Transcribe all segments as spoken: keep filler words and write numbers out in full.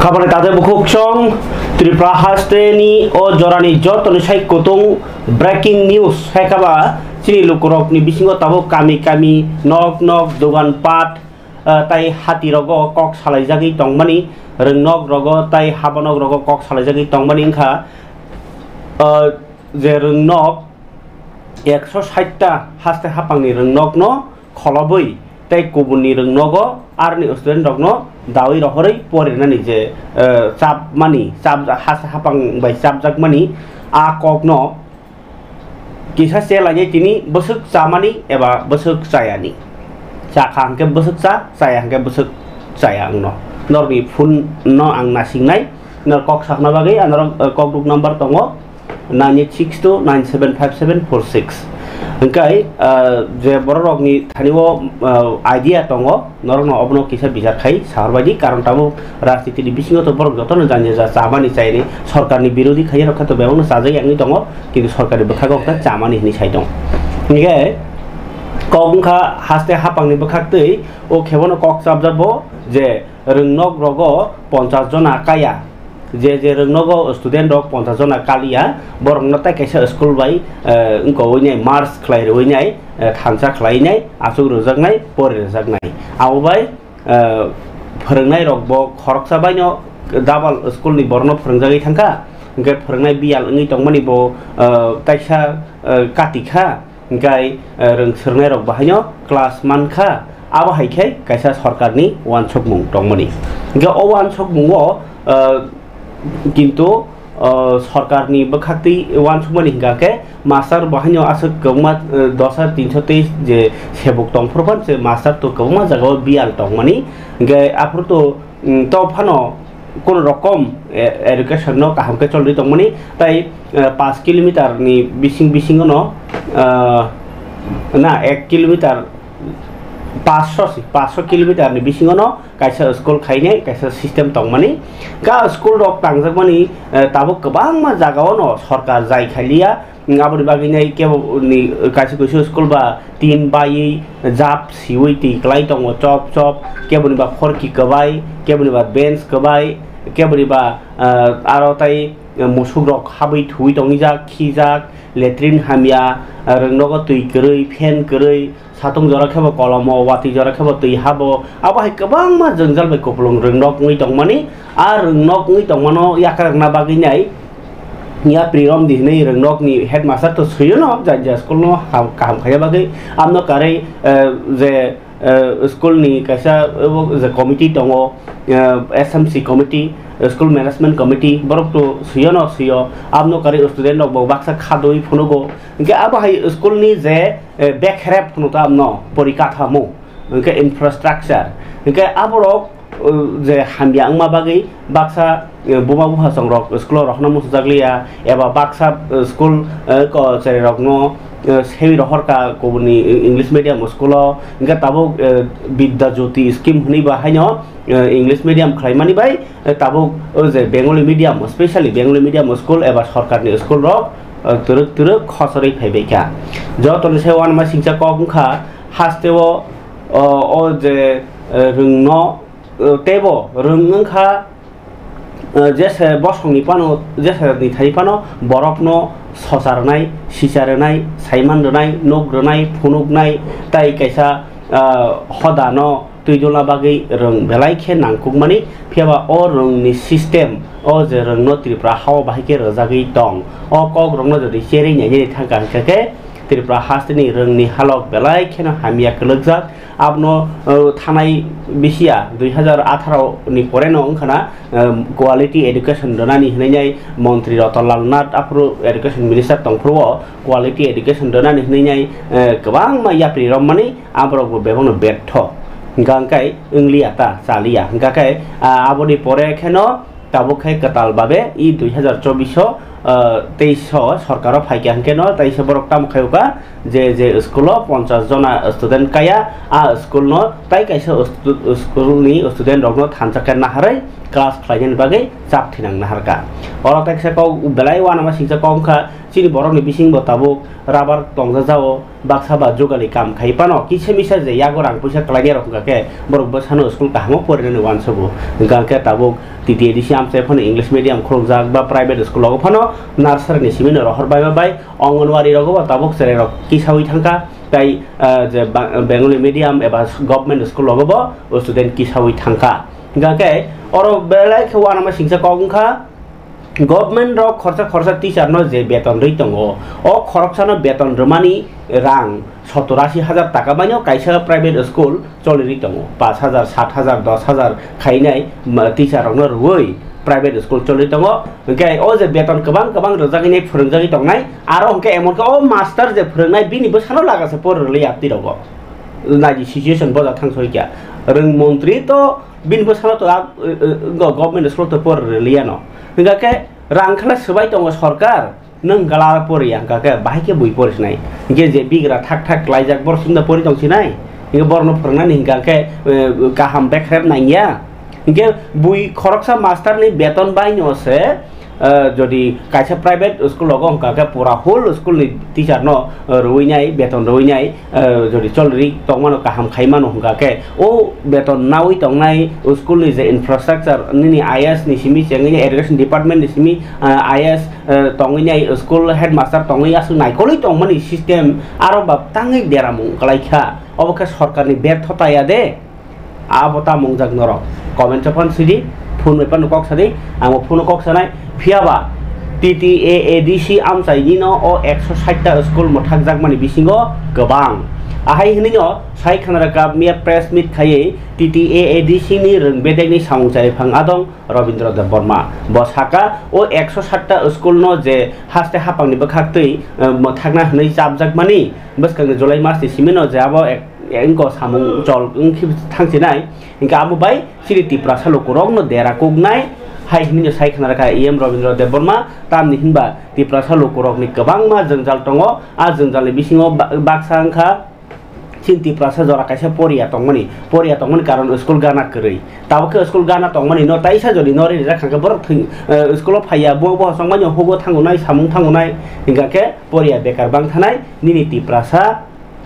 Kabani tatai bukhuk song Tripura haste ni o jorani jotoni sai kutung breaking news hai kaba chini lukurok ni bisingo tabuk kami kami nok nok dogan pat, ah, tai hati rogo kok salai jagwi tongmani, rwngnok rogo tai habanok rogo kok salai jagwi tongmani wngkha, ah, je rwngnok ekso sait ta haste hapangni rwngnokno kholobwi tei kubunni rwngnogo aroni student rokno dawi rohorwi porinani je, eh, chapmani, chap-, haste hapang bai chapjakmani a kokno kisa se lainai tini bwswk chamani eba bwswk chayani. Chakha hwnkhe bwswk cha, chaya hwnkhe bwswk chaya wngno. Norokni phone no ang nasingnai, norok kok sakna bagwi ang norok, eh, kokduk number tongo. Nine eight six two nine seven five seven four six. Hwnkhe, ah, je bororokni thani o, ah, idea tongo, norokno obono kisa bichar khai sahorbaidi, karon tabuk rajnitini bisingo to borok jotono jani ja chamani chaini, sorkarni birodhi khainai rok khe to bebakno chajak yangwi tongo, kintu sorkarni bwkhago hwnkhe chamani hinwi sai tongo. Hwnkhe kok wngkha haste hapangni bwkhaktwi o khebono kok chapjak bo je rwngnok rogo ponchas jona kaya. Je je rwngnogo student rok ponchas jona kaliya, borokno tai kaisa school bai, eh, wngkowinai merge khlai rwinai, eh, thansa khlainai, achuk rwjaknai, pori rwjaknai. Abo bai, eh, phwrwngnai rok bo khoroksa baino double school ni borokno phwrwngjagwi thangkha, hwnkhe phwrwngnai biyal wngwi tongmani bo, eh, kaisa, eh, kati kha. Hwnkhe, eh, rwng swrwngnairok bahaino class mankha, abo hai khe kaisa sorkarni uansukmung tongmani. Hwnkhe o uansukmungo, eh, kintu, eh, sorkarni bwkhaktwi uansukmani hwnkha khe master bahaino aswk kwbangma, eh, dos hajar tinso teis je sebuk tongphuru phan se master to kwbangma jagao biyal tongmani. Hwnkhe aphuru to, mm, to phano kono rokom, eh, education no kaham khe cholwi tongmani, tai, eh, paanch kilometer ni bising bisingo no, eh, na ek kilometer paanch so si, paanch so kilometer ni bisingo no kaisa school khainai kaisa system tongmani. Ga school rok tangjakmani, eh, tabuk kwbangma jagao no sorkar jai khaliya. Aboni bagwi nai kebo ni kaisa kaisa school ba tin baiwi jab siwi twi kwlai tongo chop chop, kebo ni ba khorki kwbai, kebo ni ba bench kwbai, kebo ni ba, ah, aro tai musuk rok habwi thuwi tongwi jak, khijak, latrine hamya, ah, rwng nogo twi kwrwi, fan kwrwi, satung jora khebo kolomo, watwi jora khebo twi habo, abo hai kwbangma jwngjal bai kupulung rwng nok wngwi tongmani. A rwng nok wngwi tongmano yakarwkna bagwi nai yapri romdi hwnwi rwng nokni headmaster to swio no, jai jai school no ham-, kaham khaina bagwi. Amno karwi, eh, je, eh, school ni kaisa, eh, je committee tongo, eh, S M C committee, eh, school management committee, borok to swio no swio. Amno karwi student rok bo baksa khadoi phunugo. Hwnkhe abo hai school ni je, eh, bekhrep hwno to amno porikathamo, hwnkhe infrastructure. Hwnkhe aborok, uh, je hamya wngma bagwi baksa, uh, buma buphasong rok school o rohorna muchungjakliya, eba baksa, uh, school, uh, ko cherai rokno, uh, sewi rohorkha kubuni English medium school o, hwnkhe tabuk, uh, Bidya Jyoti scheme hwnwi ba haino, uh, English medium khlaimani bai, uh, tabuk o je Bengali medium, specially Bengali medium school eba sorkarni school rok, uh, twrwk twrwk khochorwi phaibaikha. Jotoni se uanama singcha kok wngkha hasteo, uh, o je, uh, rwngno, uh, teibo rwng wngkha, uh, jese bosongni phano, jese ni thai phano borokno socha rwnai, sicha rwnai, saiman rwnai, nuk rwnai, phunuknai, tai kaisa, uh, hodano twi dulna bagwi rwng belai khe nangkukmani, phiyaba o rwngni system, o je rwngno Tripura hao bahai khe rwjagwi tong, o kokrokno jodi cherwi nainani thangkha hwnkhe khe Tripura hasteni rwngni halok belai kheno hamya kwlwkjak. Abono, uh, thanai bisiya dui hazar atharo ni poreno wngkhana, um, quality education rwnani hwnwi nai montri Ratan Lal Nath aphuru education minister tongphuru o quality education rwnani hwnwi nai, uh, kwbangma yapri romani aborokbo bebakno betho hwnkha hwnkhe wngliya ta chaliya hwnkha khe, uh, aboni pore kheno tabuk khe kwtal babe i dui hazar chobbish o, Ah, tei so sorkaro phaikha hwnkhe no, tei se borok tamo khaio kha je, je school o ponchas jona student kaya, a school no tai kaisa stu-, school ni student rok no thansa khe naharwi class khlainani bagwi chap thinang naharkha. Oro tai kisa kok belai uanama singcha kok wngkha, chini borok ni bisingo tabuk rubber tongjajago, baksa ba jugali kam khai phano kisa misa je yago rang puisa kwlainai rok hwnkha khe borok bwsano school kahamo porinani uansugo. Hwnkha khe tabuk T T A D C amchai phano English medium khulukjak ba private school rogo phano nursery ni simi no rohor bai bai Anganwadi rogo bo tabuk cherai rok kisaui thangkha, tai, ah, je ba-, Bengali medium eba government school rogo bo student kisaui thangkha. Hwnkha khe oro belai khe uanama singcha kok wngkha. Government rok khorsa khorsa teacher no je beton rwi tongo, o khoroksano beton rwmani rang sottor ashi hajar taka baino kaisa private school choli rwi tongo, pash hajar, sat hajar, dos hajar khainai, ma, teacher rokno rwui private school choli tongo. Hwnkhe o je beton kwbang kwbang rwjagwi nai, phwrwngjagwi tongnai, aro hwnkhe emon khe o master je phwrwngnai bini bwsano lagase por rwliya twi rogo. Naidi situation boja thang soi kya. Rwng montri to bini bwsano to a, e, e, go-, government school to por rwliya no. Hwnkha khe rang khwlai swbai tongo sorkar, nwng gala poriya hwnkha khe bahai khe bui porisinai. Hwnkhe je bigra thak thak klaijak borok sumda pori tongsinai. Hwnkhe borokno phwrwngnani hwnkha khe, e, kaham bekrep nangya. Hwnkhe bui khoroksa master ni beton bai no se, eh, jodi kaisa private school rogo hwnkha khe pura whole school ni teacher no, eh, rwui nai, beton rwui nai, eh, jodi cholri tongmano kaham khai mano hwnkha khe o beton naui tongnai school ni je infrastructure nini I S ni simi chengwi education department ni simi, eh, I S, eh, tongwi nai school headmaster tongwi aswk naikolwi tongmani system aro ba tangwi deramung kwlai kha, obo khe sorkar ni berthota ya de. Abo ta mungjak norok. Comment o phan sidi, phone bai phan kok sadi, ang bo phone o kok sanai. Phiya ba T T A A D C amchai ni no o ekso sait ta school mwthak jakmani bisingo kwbang. Ahai hwnwi no sai khana rwkha miya press meet khaiwi T T A A D C ni rwng bedek ni samung chariphang adong Robindra Debbarma. Bo saka o ekso sait ta school no je haste hapang ni bwkhak twi, eh, mwthakna hwnwi chapjakmani bwskang ni July mas ni simi no je abo ek engko samung chol wngkhe thangsinai, hingke abo bai chini Tiprasa lukurokno dera kuknai hai hinwi sai khna rwkha E M Robindra Debbarma, tamni hinba Tiprasa lukurokni kwbangma jwngjal tongo, a jwngjalni bisingo ba-, baksa wngkha chini Tiprasa jora kaisa poriya tongmani, poriya tongmani karon school gana kwrwi, tabuk khe school gana tongmani no taisa jodi no rijak kha khe borok thwi, eh, school o phaiya, bo bo chongmani hugo thangunai, samung thangunai, hingka khe poriya bekar bang thanai nini Tiprasa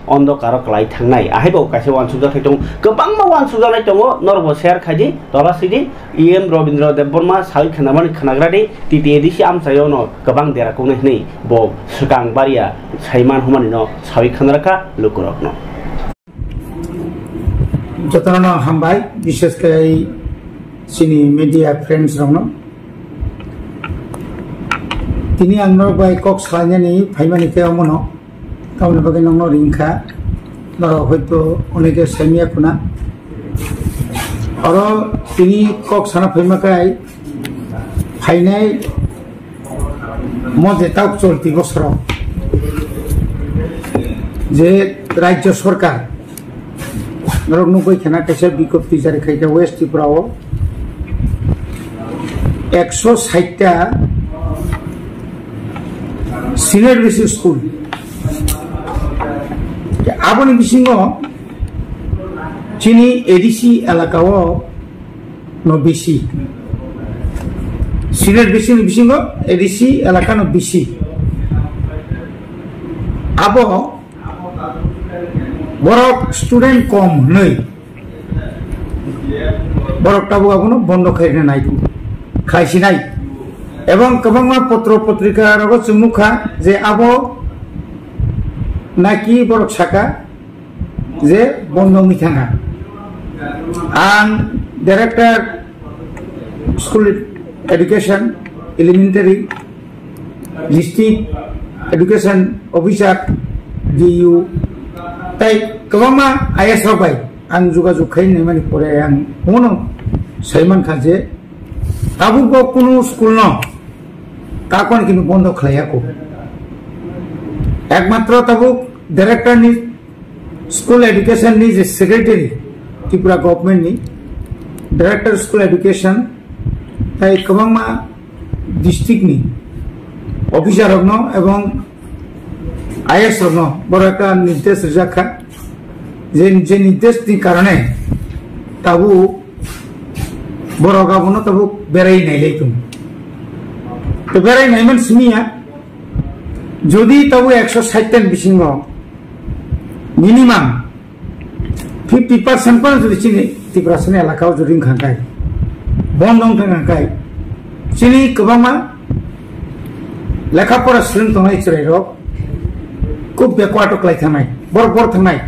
ondokaro kwlai thangnai. Ahaibo kaisa uansukjak thai tongo, kwbangma uansukjaknai tongo, norokbo share khaidi, tola sidi, E M Robindra Debbarma sawi khnamani khnagradi, T T A D C amchaiono kwbang dera kuknai hwnwi bo swkang baria saiman hwnmanino sawi khnarakha lukurokno. Jotono hambai, bishes khe chini media friends rokno. Tini ang norok bai kok salainani phaimani khe omono. Tamoni bagwi nokno ring kha, norok hoito oneke saimya khuna. Oro tini kok sana phaima kai phainai mo je tauk cholti bosoro je rajyo sorkar norok nugui khana kaisa bikopti jari khaikha West Tripura o ekso sait ta senior basic school. Aboni bisingo chini A D C elaka o no bisi. Senior basic ni bisingo A D C elaka no bisi. Abo borok student kom hwnwi borok tabuk abono bondo khairina naidu, khlaisinai. Ebong kwbangma potro potrika rogo chwngmukha je abo naki borok saka je bondo wngwi thangkha. Ang director school education, elementary, district education officer, D U, tei kwbangma I S rok bai ang jogajog khai naimani pore ang bono sai mankha je tabuk bo kunu school no kakon kini bondo khlaiya ko. Ekmatro tabuk director ni school education ni je secretary Tripura government ni director school education tai kwbangma district ni officer rokno ebong I A S rokno boro ekta nirdesh rijak kha, je, je nirdesh ni karone tabuk borok abono tabuk berai nailai tongo. To berai naiman simi ya, jodi tabuk ekso sait ta ni bisingo minimum fifty percent phano jodi chini Tiprasani elakao jodi wngkha khe, bondo wngkha khe, chini kwbangma lekha pora swrwng tongnai chwrairok khub backward o kwlai thangnai, bor bor thangnai.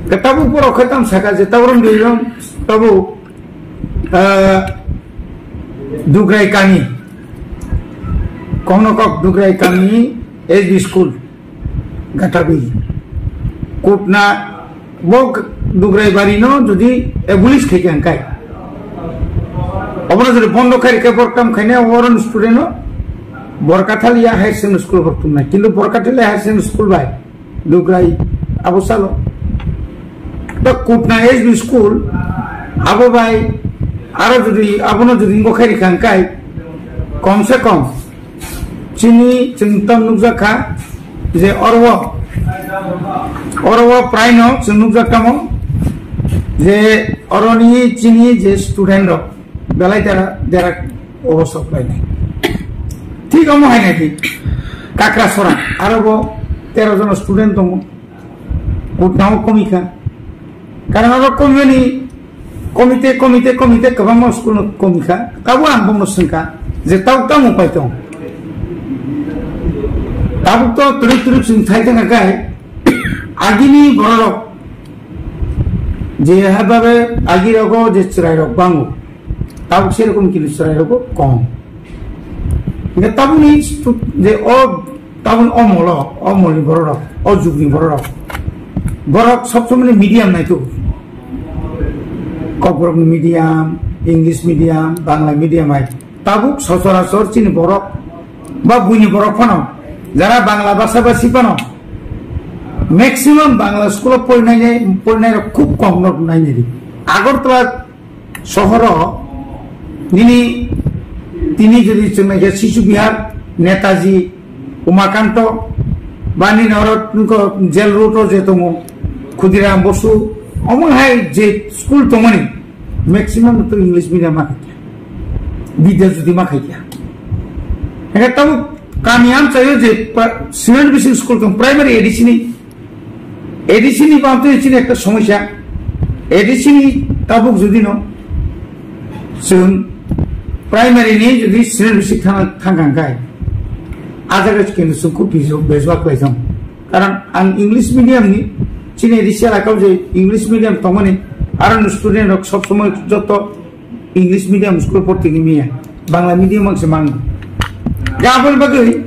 Khe tabuk borok khe tamo sakha je tabuk romdi rom tabuk, ah, Dugrai kami, Kohnokok Dugrai kami S B school. Gatabi. Kutna bo Dugrai bari no jodi abolish khai khe hwnkhai. Obono jodi bondo khai khe bor kam khaine oron student no Borkathalia Higher Secondary School bor tumnai. Kintu Borkathalia Higher Secondary School bai Dugrai abo salo. To Kutna S B school abo bai aro jodi abono jodi ngo khai kha hwnkhai kom se kom Chini chwng tam nukjak kha je oro, oro praino chwng nukjak tamo je oroni chini je student rok belai dera, dera obo sok lainai. Thik omo hai nai di Kakrasora aro bo tero jon student tongo. Kutnao komi kha. Karon oro komini komite, komite, komite kwbangma school no komi kha. Tabo ang bongno swngkha je tabo tamo pai tong. Tabuk to twrwk twrwk chwng thai thangkha khe agini bororok je hababe agirogo je chwrairok bango. Tabuk serokom kini chwrairok kom. Hingke tabukni stu-, je o tabukni o molo, o molni bororok, o jugni bororok. Borok sob somoni medium naitu. Kokborokni medium, English medium, Bangla medium hai. Tabuk sochorachor chini borok ba buini borok phano, jara Bangla basa basi phano, maximum Bangla school o porinai, porinai rok khub kom no nai nai di. Agartala sohoro nini tini jodi chwng naikhe Sisu Bihar, Netaji, Umakanto, ba nini oro nungkho jail road o je tongo, Khudiram Bosu, omo hai je school tongmani, maximum to English medium ma khaikha, Bidya Jyoti ma khaikha. Hingke tabuk kami amchaio je pa-, senior basic school tong, primary A D C ni A D C ni bamtwi chini ekta somosya, A D C ni tabuk jodi no chwng primary ni jodi senior basic thang, thang kha khe, a jaga khe chwng khub bijo-, bejua khlai jang. Karon ang English medium ni chini A D C elakao je English medium tongmani, aro student rok sob somoi joto English medium school porti ni miya, Bangla medium ang se mang. Ga aboni bagwi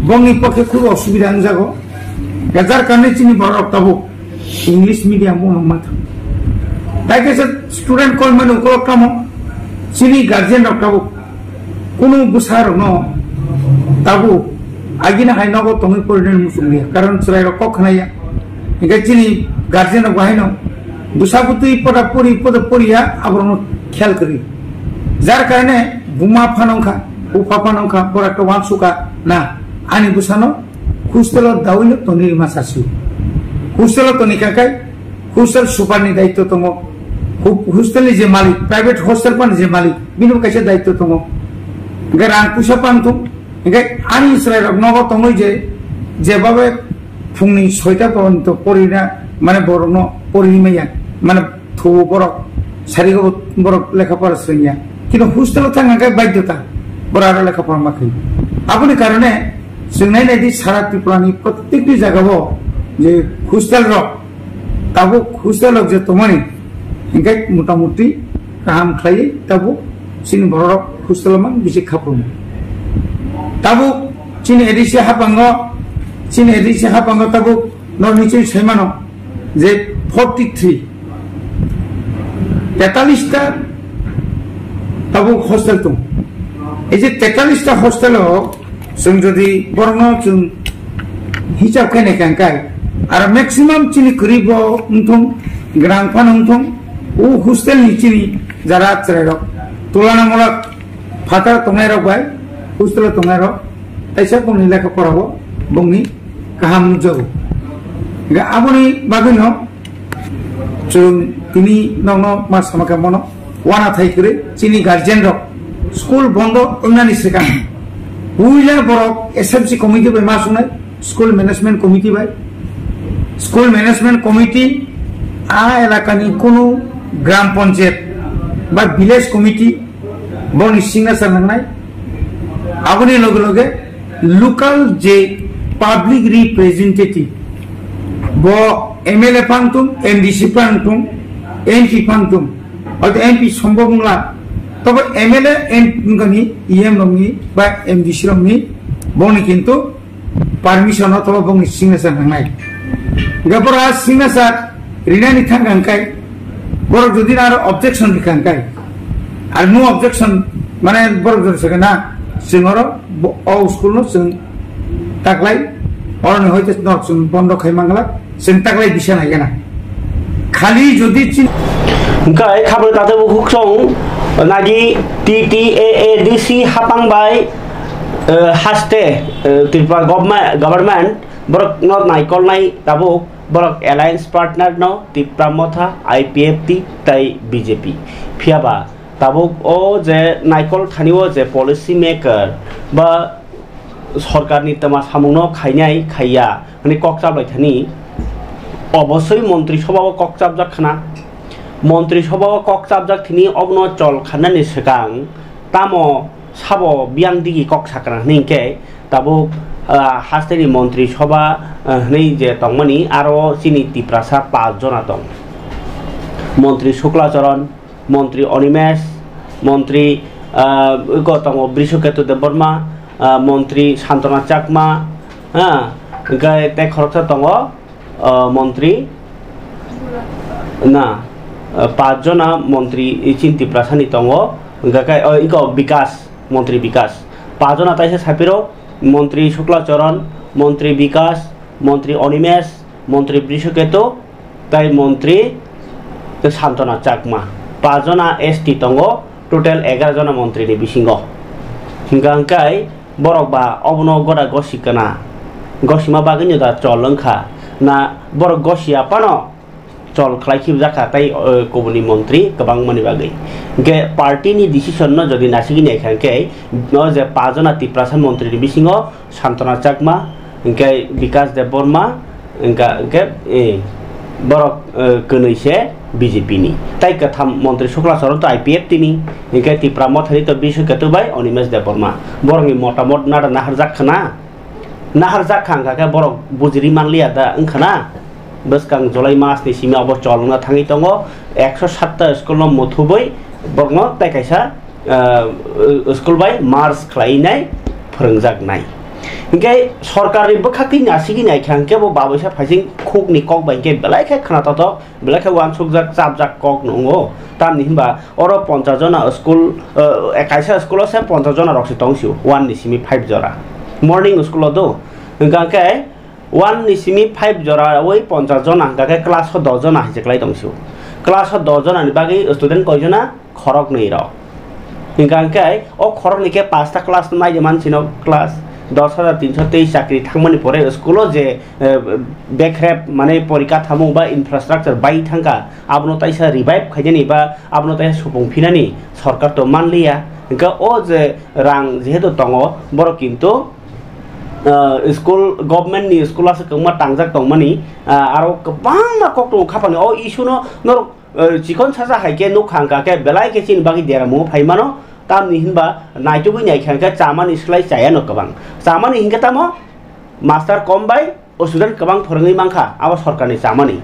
bongni pokhe khub osubida wngjago. Ga jar karne chini borok tabuk English medium o nangma thang. Tai kaisa student koi mano ukolok tamo chini guardian rok tabuk kunu bwsa rok no tabuk agini hai nogo tongwi porinani muchung liya, karon chwrai rok kok khna ya. Hingke chini guardian rok bahai no bwsa bwtwi poda pori, poda poriya, aborokno khel kwrwi. Jar karone buma phano wngkha, bupha phano wngkha, borok khe uansukha na, ani bwsano hostel o daui no tonwi rwma sasi. Hostel o toni kha khai, hostel super ni daityo tongo. Hu-, hostel ni je malik, private hostel phano je malik, bini bo kaisa daityo tongo. Hingke rang puisa phano thung, hingke ani chwrai rok nogo tongwi je, jebabe phungni soita porjonto porina, mane borokno porini maya, mane thuo borok, sarigo borok lekha pora swrwngya. Kintu hostel o thangna khe baidhyota, borok aro lekha pora ma khaio. Aboni karone chwng nai nai di sara Tripura ni prottekti jaga o je hostel rok, tabuk hostel rok je tongmani, hingke motamuti kaham khlaiwi tabuk chini borok rok hostel o mang bisi khaprwng. Tabuk chini A D C hapango, chini A D C hapango tabuk norni chini saimano je forty three, tetalis ta tabuk hostel tong. Ei je tetalis ta hostel o chwng jodi borokno chwng hisab khe naikha hwnkhe, aro maximum chini kwrwi bo wngthong, gwnang phano wngthong, o hostel ni chini jara chwrairok, tulonamulok phataro tongnairok bai hostel o tongnairok Kaisa bongni lekha porao bongni kaham nukjago. Ga aboni bagwino chwng tini nokno ma sama khe mono wana thai kwrwi chini guardian rok school bondo wngnani swkang puila borok S M C committee bai ma sungnai, school management committee bai, school management committee a elakani kunu gram panchayat ba village committee boni signature nangnai. Aboni loge loge local je public representative, bo M L A phang tung, M D C phang tung, M P phang tung, hoito M P sombhob wngla, tobo M L A, M P wngkha ni, E M rokni ba M D C rokni boni kintu permission o tobo bongni signature nangnai. Hingke borok a signature rinani thangkha hingkai, borok jodi aro objection rikha hingkai, ar no objection, mane borok jodi sakha na, chwng oro bo, o school no chwng taklai, oroni hoite norok chwng bondo khai mangla, chwng taklai bisa nai gana. Khali jodi chin- Hingkai khabra tate bukhuk song nagi T T A A D C hapang bai, eh, haste, eh, Tripura government, government borok no naikolnai tabuk borok alliance partner no Tipra Motha, I P F T tai B J P. Phiya ba tabuk o je naikol thani o je policy maker ba sorkar ni tama samung no khainai khaiya hwnwi kok chablai thani obosoi montri sobha o kok chapjak khna. Montri sobha o kok chapjak thini obono chol khanani swkang tamo sabo biyang digi kok sakra hwnwi khe tabuk, ah, hasteni montri sobha, ah, hwnwi je tongmani aro chini Tiprasa paanch jona tong. Montri Shukla Charan, montri Animesh, montri, ah, iko tongo Brishaketu Debbarma, ah, montri Santana Chakma, ha, hingke tei khoroksa tongo, ah, montri, na, ah, paanch jona montri chini Tiprasani tongo, hingke, oh, iko Bikas, montri Bikas. Paanch jona taisa saphiro, montri Shukla Charan, montri Bikas, montri Animesh, montri Brishaketu, tai montri tei Santana Chakma. Paanch jona S T tongo, total egaroh jona montri ni bisingo. Hingka hingkai borok ba obono gora gosi kana. Gosima bagwino da chol wngkha. Na borok gosi ya phano chol khlai khibjak kha tai, eh, kubuni montri kwbangmani bagwi. Hingke party ni decision no jodi nasigini naikha hingke no je paanch jona Tiprasa montri ni bisingo Santana Chakma, hingke Bikas Debbarma, hingka, hingke, eh, borok, eh, kwnwi se B J P ni. Tai kwtham montri Shukla Charan to I P F T ni, hingke Tipra Mothani to Brishaketu bai Animesh Debbarma. Borokni motamot nada naharjak khna, naharjak kha hingka khe borok bujiri manliya da wngkha na. Bwskang July mas ni simi obo chol wngna thangwi tongo, ekso satta school no muthubui borokno tai kaisa ah, school bai merge khlainai phwrwngjaknai. Hinkhe sorkarni bwkhaktwi nasigwi naikha hinkhe bo babuisa phaising khukni kok bai hinkhe belai khe khwnatotok, belai khe uansukjak, chapjak kok nungo. Tamni hinba oro ponchash jona school, ah, kaisa school-o se ponchash jona rok se tong sio, one ni simi five jora. Morning school-o do. Hinkhe one ni simi five jora oi ponchash jona, hingkha khe class o dos jona hai se kwlai tong sio. Class o dos jona ni bagwi student koi jona? Khoroknwi rok. Hingkha hingkhe o khoroknwi khe pasta class nai de man sino class dos hajar tinsho teis chakri thangmani pore school o je, eh, bekrep mane porika thamo ba infrastructure bai thangkha, abono taisa revive khainani ba abono taisa supung phinani sorkar to manliya. Hingkhe o je rang jehetu tongo borok kintu ah, school, government ni school aswk kwbangma tangjak tongmani, ah, aro kwbangma kok tongo khapani. O issue no norok, ah, chikon sacha hai khe nukha hwnkha khe belai khe chini bagwi deramungo phai mano. Tamni hinba naitugwi naikha hwnkhe chamani slai chayano kwbang. Chamani hinkhe tamo master kom bai student kwbang phwrwngwi mankha abo sorkarni chamani.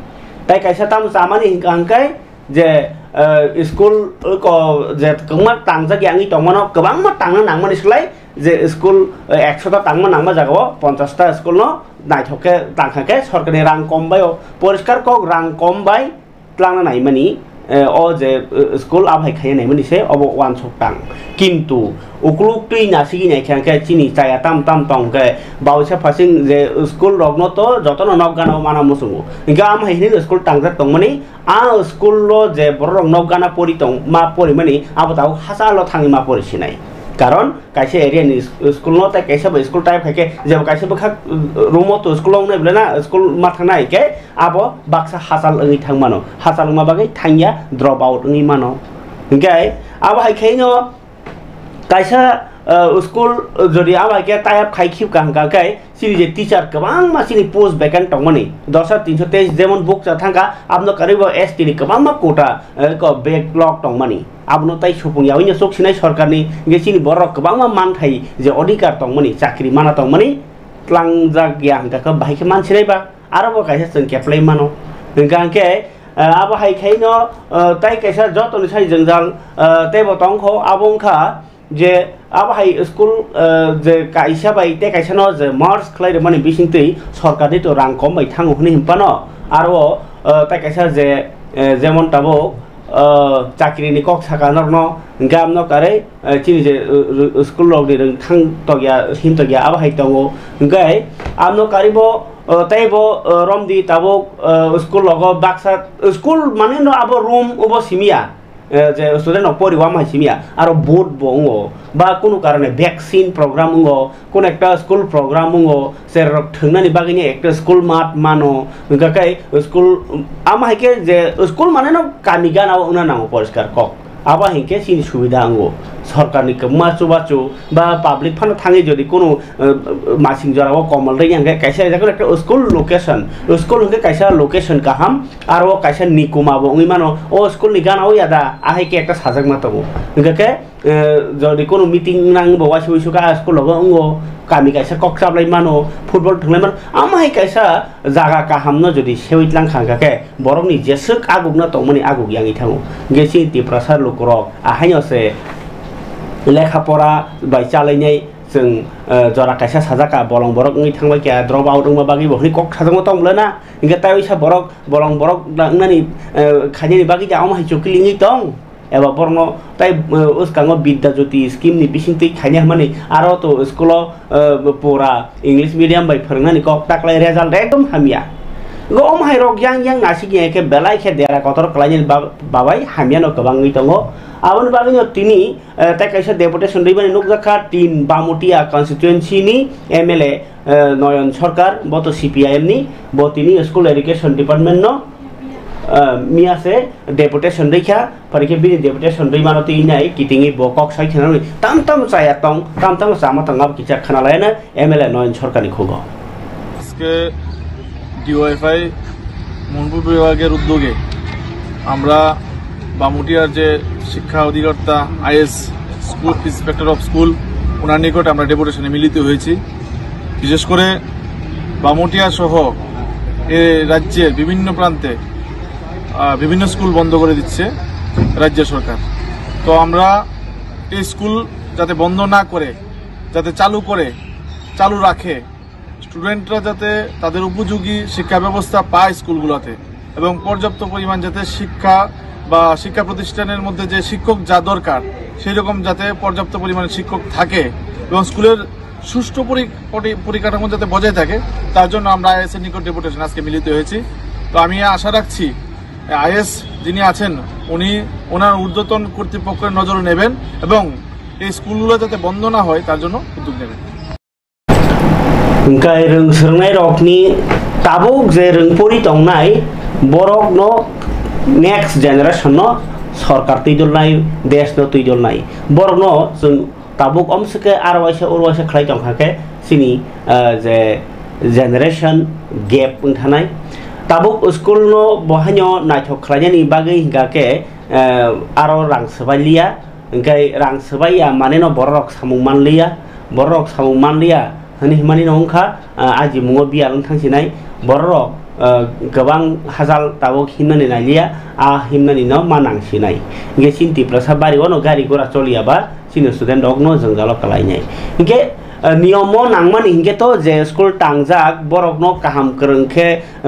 Tai kaisa tamo chamani hinkha hwnkhe je, eh, school, eh, ko, je kwbangma tangjak yangwi tongmano, kwbangma tangna nangmani slai je school, eh, ekshota tangma nangma jagao ponchashta school no naithok khe tangkha khe sorkarni rang kom bai o, poriskar kok rang kom bai tlangna naimani, eh, o je, eh, school abai khaina naimani se obo uansuk tang. Kintu ukluk twi nasigwi naikha hwnkhe chini chaya tam tam tong khe bausa phasing je school rokno to jotono nok gana o mana muchungo. Hwnkhe amo hai hwnwi school tangjak tongmani, a school o je borok rok nok gana pori tong, ma porimani abo tabuk hachalo thangwi ma pori sinai. Karon kaisa area ni s-, school no tei kaisa bai school type hai khe jebo kaisa bwkhak, uh, room o to school wngnai bwle na, school ma thangnai hai khe abo baksa hachal wngwi thang mano, hachal wngma bagwi thangya, drop out wngwi mano. Hinkhe abo hai khe no kaisa, uh, school, uh, jodi abo hai khe type khai khibka hwnkha khe chini je teacher kwbangma chini post vacant tongmani, dos hajar tinso teis jemon bukcha thangkha, abno karwi bo S T ni kwbangma quota, eh, ko backlog tongmani. Abono tai supung yaui no chuk sinai sorkarni, hinkhe chini borok kwbangma manthai je odhikar tongmani, chakri mana tongmani, tlangjak ya hwnkha khe bahai khe man sinai ba, aro bo kaisa chwng keplai mano. Hwnkha hwnkhe, eh, abo hai khaino, eh, tai kaisa jotoni sai jwngjal, eh, teibo tongkho, abo wngkha je abo hai school, eh, je kaisa bai tei kaisa no je merge khlai rwmani bisingtwi sorkarni to rang kom bai thango hwnwi hinphano aro, eh, tei kaisa je, eh, jemon tabuk, eh, chakri ni kok saka norno hwnkhe amno karwi, eh, chini je, eh, eh, school rok ni rwng thang tokya, hin tokya abo hai tongo. Hwnkhe amno karwi bo, eh, tei bo, eh, romdi tabuk, eh, school rogo baksa school mane no abo room obo simiya. Eh, je student rok pori wama hai simiya, aro board bo wngo, ba kunu karone vaccine program wngo, kunu ekta school program wngo, cherrok thwngnani bagwi ni ekta school mat mano, hwnkha khe school, ama hai khe je school mane no kami gana o wngna nango poriskar kok, abo hinkhe chini subida wngo, sorkarni kwma chubachu ba public phano thangwi jodi kunu, eh, masing jora o komol rwya hwnkhe kaisa, kaisa kunu ekta school location, school hwnkhe kaisa location kaham, aro kaisa nikuma bo wngwi mano, o school ni gana o yada ahai khe ekta sajakma tongo. Hwnkha khe, eh, jodi kono meeting nang bo waisa uisu kha school logo wngo, kami kaisa kok chaplai mano, football thwnglai mano, amo hai kaisa jaga kaham no jodi sewi tlang kha hwnkha khe borok ni jeswk aguk no tongmani aguk yangwi thango. Hwnkhe chini Tiprasa lukurok ahaino se lekha pora bai chalainai chwng, eh, jora kaisa sajak kha bolong borok wngwi thangbai kha drop out wngma bagwi bo hwnwi kok sajakma tong bwle na. Hwnkhe tai waisa borok bolong borok da wngnani, eh, khainani bagwi da omo hai chukilingwi tong, eba borokno tai, eh, uskango Bidya Jyoti scheme ni bisingtwi khaina hwnmani aro to school o, eh, pura English medium bai phwrwngnani kok taklai result ekdom hamya. Go omo hai rok yang yang nasik ya khe belai khe dera kotor khlainani ba-, babai hamya no kwbangwi tongo. Aboni bagwi no tini, eh, tai kaisa deputation rwimani nukjakha tin Bamutia constituency ni M L A, eh, Noyon Sarkar, bo to C P I M ni, bo tini School Education Department no, eh, miya se deputation rwikha, phai khe bini deputation rwimano twi nai kitingwi bo kok sai khna nwi tam tam chaya tong, tam tam chama tong abo kisa khna laya na M L A Noyon Sarkar ni khugo. আজকে DYFI Manipur বিভাগের উদ্যোগে আমরা বামুটিয়ার যে শিক্ষা অধিকর্তা IS school inspector of school ওনার নিকট আমরা ডেপুটেশনে মিলিত হয়েছি। বিশেষ করে বামুটিয়া সহ এ রাজ্যের বিভিন্ন প্রান্তে আহ, বিভিন্ন স্কুল বন্ধ করে দিচ্ছে রাজ্য সরকার। তো আমরা এই স্কুল যাতে বন্ধ না করে, যাতে চালু করে, চালু রাখে, স্টুডেন্টরা যাতে তাদের উপযোগী শিক্ষা ব্যবস্থা পায় স্কুলগুলোতে এবং পর্যাপ্ত পরিমাণ যাতে শিক্ষা বা শিক্ষা প্রতিষ্ঠানের মধ্যে যে শিক্ষক যা দরকার সেই রকম যাতে পর্যাপ্ত পরিমাণে শিক্ষক থাকে এবং স্কুলের সুষ্ঠু পরি-, পরি-, পরিকাঠামো যাতে বজায় থাকে, তার জন্য আমরা আইএস এর নিকট ডেপুটেশন আজকে মিলিত হয়েছি। তো আমি আশা রাখছি আইএস যিনি আছেন উনি ওনার ঊর্ধ্বতন কর্তৃপক্ষের নজরে নেবেন এবং এই স্কুলগুলো যাতে বন্ধ না হয় তার জন্য উদ্যোগ নেবেন। Hwnkhe rwng swrwngnai rokni tabuk je rwngpori tongnai, borokno next generation no sorkar twi dolnai, desh no twi dolnai. Borokno chwng tabuk omswkhe aro waisa oro waisa khlai tongkha khe chini, ah, je generation gap wngthanai. Tabuk school no bo haino naithok khlainani bagwi hwnkha khe, ah, aro rang swbai liya. Hwnkhe rang swbai ya maneno bororok samung manliya, bororok samung manliya hwnwi himani no wngkha, ah, ajimungo biyal wng thangsinai bororok, ah, kwbang hachal tabuk himnani nailiya, ah, himnani no ma nangsinai. Hwnkhe chini Tiprasa bari o no gari gora choliya ba chini student rok no jwngjalo kwlainai. Hwnkhe, ah, niyomo nangmani hinkhe to je school tangjak borok no kaham kwrwng khe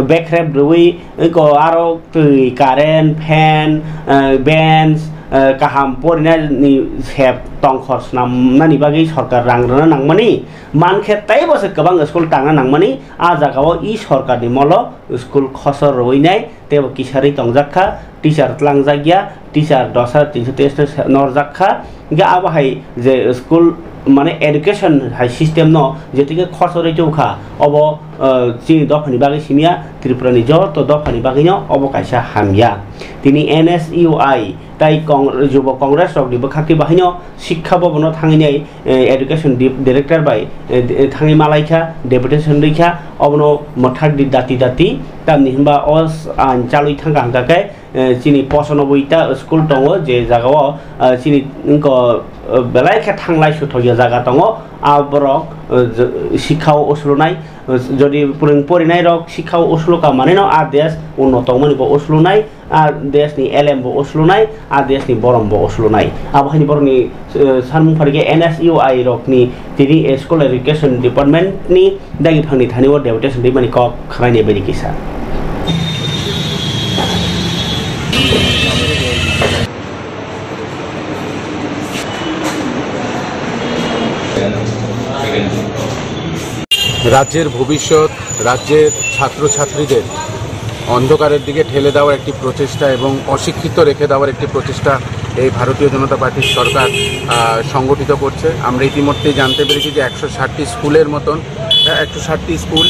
bekrep rwui eko aro twi, current, fan, ah, bench, eh, kaham porinani sep tongkhor swnamnani bagwi sorkar rang rwna nangmani, mankhe teibo se kwbang school tangna nangmani, a jagao e sorkarni molo school khosor rwinai teibo kisarwi tongjak kha, teacher tlangjak ya, teacher dos hajar tinso teis norjak kha. Hingkhe abo hai je school, mane education hai system no jetuke khosor rwi tubukha, obo, eh, chini dophani bagwi simya, Tripura ni joto dophani bagwino obo kaisa hamya. Tini N S U I tai Kong-, Jubo Congress rokni bwkhakni bahaino Shikkha Bhavan o thangwi nai, eh, Education Di-, Director bai, eh, de-, thangwi malaikha, deputation rwikha, obono mwthak di dati dati, tamni hinba o s-, ain chalwi thangkha hwnkha khe, eh, chini pochonoboi ta school tongo, je jagao, eh, chini wngkha, eh, belai khe thanglai suthokya jaga tongo, a borok, eh, j-, shikkha o uslunai, eh, jodi pwrwng porinai rok shikkha o uslu ka manwi no a desh unno tongmani bo uslunai, a desh ni elem bo uslunai, a desh ni borom bo uslunai. Abo haini borok ni, eh, sanmung pharikhe N S U I rok ni tini school education department ni dagi phangni thani o deputation rimani kok khwlaini bini kisa. রাজ্যের ভবিষ্যৎ, রাজ্যের ছাত্রছাত্রীদের অন্ধকারের দিকে ঠেলে দেওয়ার একটি প্রচেষ্টা এবং অশিক্ষিত রেখে দেওয়ার একটি প্রচেষ্টা এই ভারতীয় জনতা পার্টির সরকার, আহ, সংগঠিত করছে। আমরা ইতিমধ্যেই জানতে পেরেছি যে একশো ষাটটি স্কুলের মতন, আহ, একশো ষাটটি স্কুল,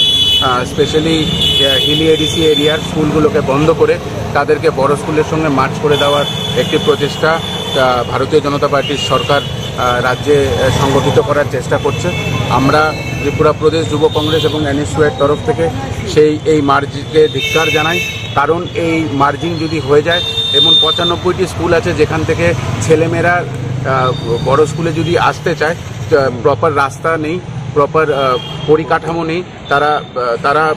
আহ, specially, আহ, হিলি এডিসি এরিয়ার স্কুলগুলোকে বন্ধ করে তাদেরকে বড় স্কুলের সঙ্গে মার্জ করে দেওয়ার একটি প্রচেষ্টা, আহ, ভারতীয় জনতা পার্টির সরকার, আহ, রাজ্যে, আহ, সংগঠিত করার চেষ্টা করছে। আমরা ত্রিপুরা প্রদেশ যুব কংগ্রেস এবং এনএসইউআই এর তরফ থেকে সেই, এই মার্জকে ধিক্কার জানাই, কারণ এই মার্জিং যদি হয়ে যায়, এমন পঁচানব্বইটি স্কুল আছে যেখান থেকে ছেলেমেয়েরা, আহ, বড় স্কুলে যদি আসতে চায়, আহ, প্রপার রাস্তা নেই, প্রপার, আহ, পরিকাঠামো নেই, তারা, আহ, তারা, আহ,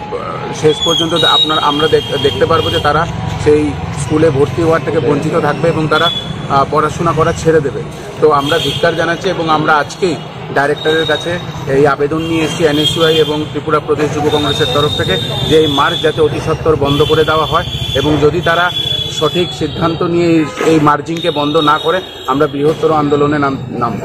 শেষ পর্যন্ত আপনার, আমরা দেখ-, দেখতে পারবো যে তারা সেই স্কুলে ভর্তি হওয়ার থেকে বঞ্চিত থাকবে এবং তারা, আহ, পড়াশোনা করা ছেড়ে দেবে। তো আমরা ধিক্কার জানাচ্ছি এবং আমরা আজকেই ডাইরেক্টরের কাছে এই আবেদন নিয়ে এসেছি এনএসইউআই এবং ত্রিপুরা প্রদেশ যুব কংগ্রেসের তরফ থেকে যে এই মার্জ যাতে অতি সত্বর বন্ধ করে দেওয়া হয় এবং যদি তারা সঠিক সিদ্ধান্ত নিয়ে এই, এই মার্জিংকে বন্ধ না করে আমরা বৃহত্তর আন্দোলনে নাম-, নামব।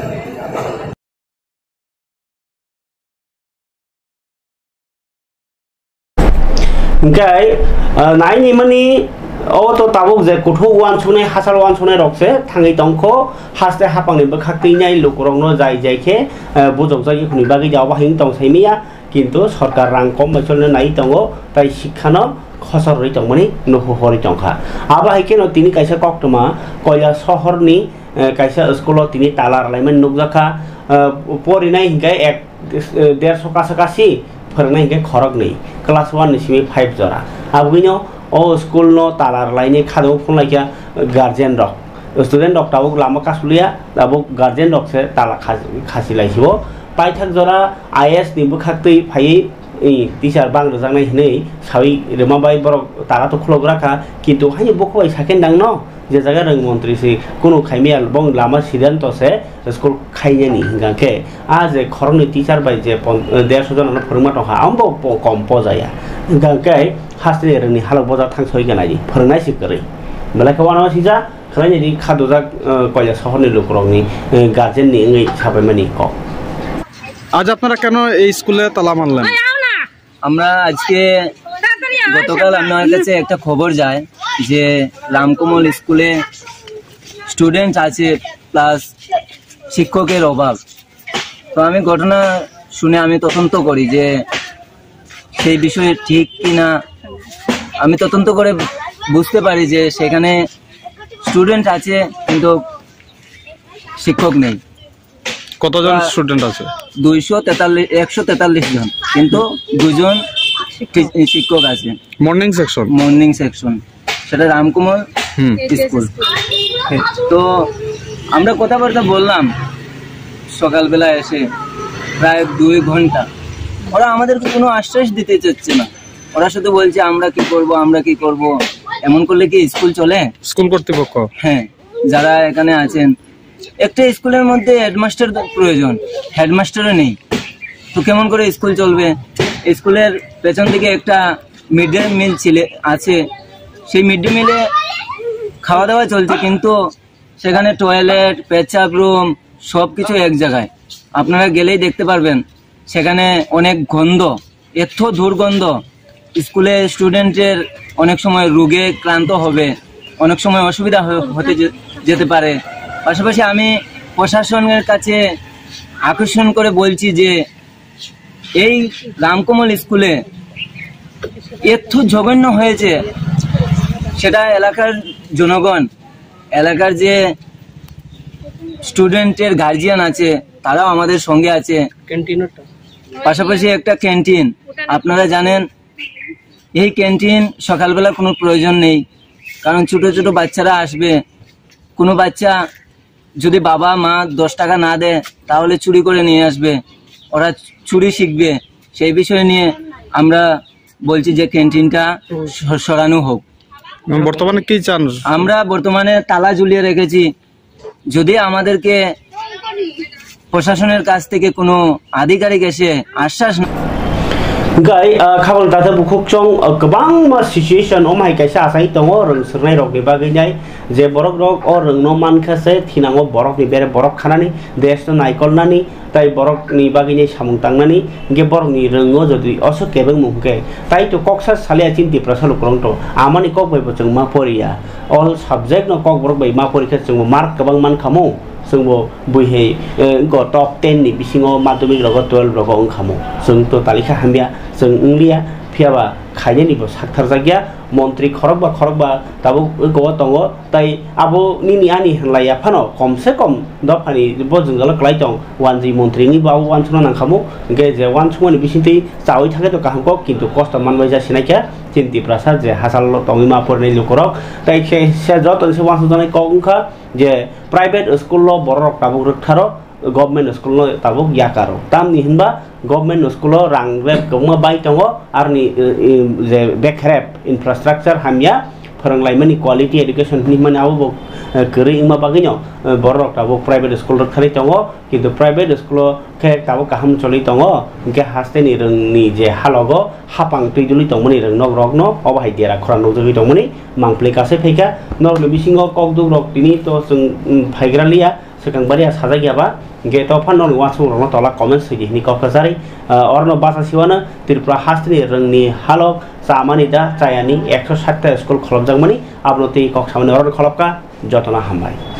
Hingkhe, ah, naini mani o to tabuk je kuthuk uansuknai, hachal uansuknai rok se thangwi tongkho, haste hapangni bwkhak twi nai lukurokno jai jai khe, ah, bujokjagwi hwnwi bagwi ja obo hai wng tong sai manya, kintu sorkar rang kom bai cholno nai tongo, tai sikhano khosor rwi tongmani nuhu horwi tongkha. Abo hai kheno tini kaisa koktwma Koila sohorni, eh, kaisa school o tini tala rwlaimani nukjakha, eh, porinai hinkhe ek, eh, derso kasa kasi, phwrwngnai hinkhe khoroknwi, class one ni simi five jora. Abwino o school no tala rwlaini khadok phunlaikha guardian rok. Student rok tabuk lama kasuluya, tabuk guardian rok se tala khas-, khasi laisio. Paithak jora I A S ni bwkhak twi phaiwi, eh, teacher bang rwjaknai hinwi sawi rwma bai borok tala to khulok rakha, kintu haini bukhubai sakhe nangno je jaga rwng montri se kunu khaimya bong lama siddhanto se school khainani hingkha khe a je khoroknwi teacher bai je pon-, derso jona no phwrwngma tongkha, amo bo po-, kom pojaya. Hingkha khe hasteni rwngni halok boja thang soi gana di phwrwngnai se kwrwi. Belai khe uanama sijak, khlainani kha dujak, eh, Koila sohorni lukurokni, eh, guardian ni wngwi sabaimani kok. আজ আপনারা কেন এই স্কুলে তালা মারলেন? আমরা আজকে, গতকাল আমার কাছে একটা খবর যায় যে রামকমল স্কুলে স্টুডেন্ট আছে প্লাস শিক্ষকের অভাব। তো আমি ঘটনা শুনে আমি তদন্ত করি যে সেই বিষয়ে ঠিক কি না। আমি তদন্ত করে বুঝতে পারি যে সেখানে স্টুডেন্ট আছে কিন্তু শিক্ষক নেই। কতজন আহ, স্টুডেন্ট আছে? দুইশো তেতাল্লিশ, একশো তেতাল্লিশ জন, কিন্তু দুজন টি-, শিক্ষক আছে। Morning section? মর্নিং সেকশন, সেটা রামকমল হুম। স্কুল। তো আমরা কথাবার্তা বললাম সকালবেলা এসে প্রায় দুই ঘন্টা, ওরা আমাদেরকে কোনো আশ্বাস দিতে চাচ্ছে না। ওরা শুধু বলছে, "আমরা কি করব, আমরা কি করব?" এমন করলে কি স্কুল চলে? স্কুল কর্তৃপক্ষ? হ্যাঁ, যারা এখানে আছেন, একটা স্কুলের মধ্যে হেডমাস্টার দ-, প্রয়োজন, হেডমাস্টারও নেই, তো কেমন করে স্কুল চলবে? স্কুলের পেছন দিকে একটা মিড ডে মিল ছিলে-, আছে, সেই মিড ডে মিলে খাওয়া দাওয়া চলছে, কিন্তু সেখানে টয়লেট, পেচাব রুম, সবকিছু এক জায়গায়। আপনারা গেলেই দেখতে পারবেন সেখানে অনেক গন্ধ, এত দুর্গন্ধ। স্কুলে স্টুডেন্টের অনেক সময় রোগে ক্লান্ত হবে, অনেক সময় অসুবিধা হ- হতে যে- যেতে পারে। পাশাপাশি আমি প্রশাসনের কাছে আকর্ষণ করে বলছি যে এই রামকমল স্কুলে এত জঘন্য হয়েছে, সেটা এলাকার জনগণ, এলাকার যে স্টুডেন্টের গার্জিয়ান আছে, তারাও আমাদের সঙ্গে আছে। ক্যান্টিনটা। পাশাপাশি একটা ক্যান্টিন, আপনারা জানেন, এই ক্যান্টিন সকালবেলা কোনো প্রয়োজন নেই, কারণ ছোট ছোট বাচ্চারা আসবে। কোনো বাচ্চা যদি বাবা মা দশ টাকা না দেয়, তাহলে চুরি করে নিয়ে আসবে, ওরা চুরি শিখবে। সেই বিষয় নিয়ে আমরা বলছি যে ক্যান্টিনটা স- সরানো হোক। বর্তমানে কি চান? আমরা বর্তমানে তালা ঝুলিয়ে রেখেছি। যদি আমাদেরকে প্রশাসনের কাছ থেকে কোনো আধিকারিক এসে আশ্বাস না Gai, ah, khabang data bukhuk chong, ah, kwbangma situation o mai kaisa asai tongo, rwng swrwngnai rokni bagwi nai, je borok rok o rwngno mankha se thinango borokni bere borok khanani, desh no naikolnani, tai borokni bagwi nai samung tangnani, hinkhe borokni rwngo jodi osok kebengmung hinkhe, tai to koksa salia chini Tiprasa lukurok to, amani kok bai bo chwng ma poriya, all subject no kokborok bai ma porikha chwngbo mark kwbang mankhamu. Chwngbo buihei, eh, wngkha top ten ni bisingo madhyamik rogo twelve rogo wngkhamu. Chwng to talikha hamya, chwng wngliya, phiyaba khainani bo saktharjakya, montri khorokba khorokba tabuk wngkha o tongo, tai abo nini ani hinlaiya phano komse kom dophani bo jwngjalo kwlai tong, wanjwi montri ni bo abo wansukna nangkhamu, hinkhe je wansukmani bisingtwi chawi thangkhe to kaham kok, kintu kosto manbai ja sinaikha chini Tiprasa je hachalo tongwi ma porinai lukurok, tai khe se joto se wansukjaknai kok wngkha, je private school o borok tabuk rwktharo, government school no tabuk yakaro. Tamni hinba government school o rang rep kwbangma bai tongo, arni, eh, eh, je bekrep infrastructure hamya, phwrwnglaimani quality education hinwi mani abo bo, eh, kwrwi wngma bagwino, eh, borok tabuk private school rwktharwi tongo, kintu private school o khe tabuk kaham choli tongo, hinkhe hasteni rwngni je halogo hapang twi duli tongmani rwng nok rokno obo hai dera khora nukjagwi tongmani mangpli kasai phaikha. Norokni bisingo kokduk rok tini to chwng, mm, phaigra liya, swkang baria sajak ya ba, hinkhe to phano norokni uansuk rokno tola comment sidi hini kok kwcharwi, ah, orno bacha siwano Tripura hasteni rwngni halok chamani da chayani ekso sat ta school kholopjakmani abono tei kok samani oroni kholopkha, jotono hambai.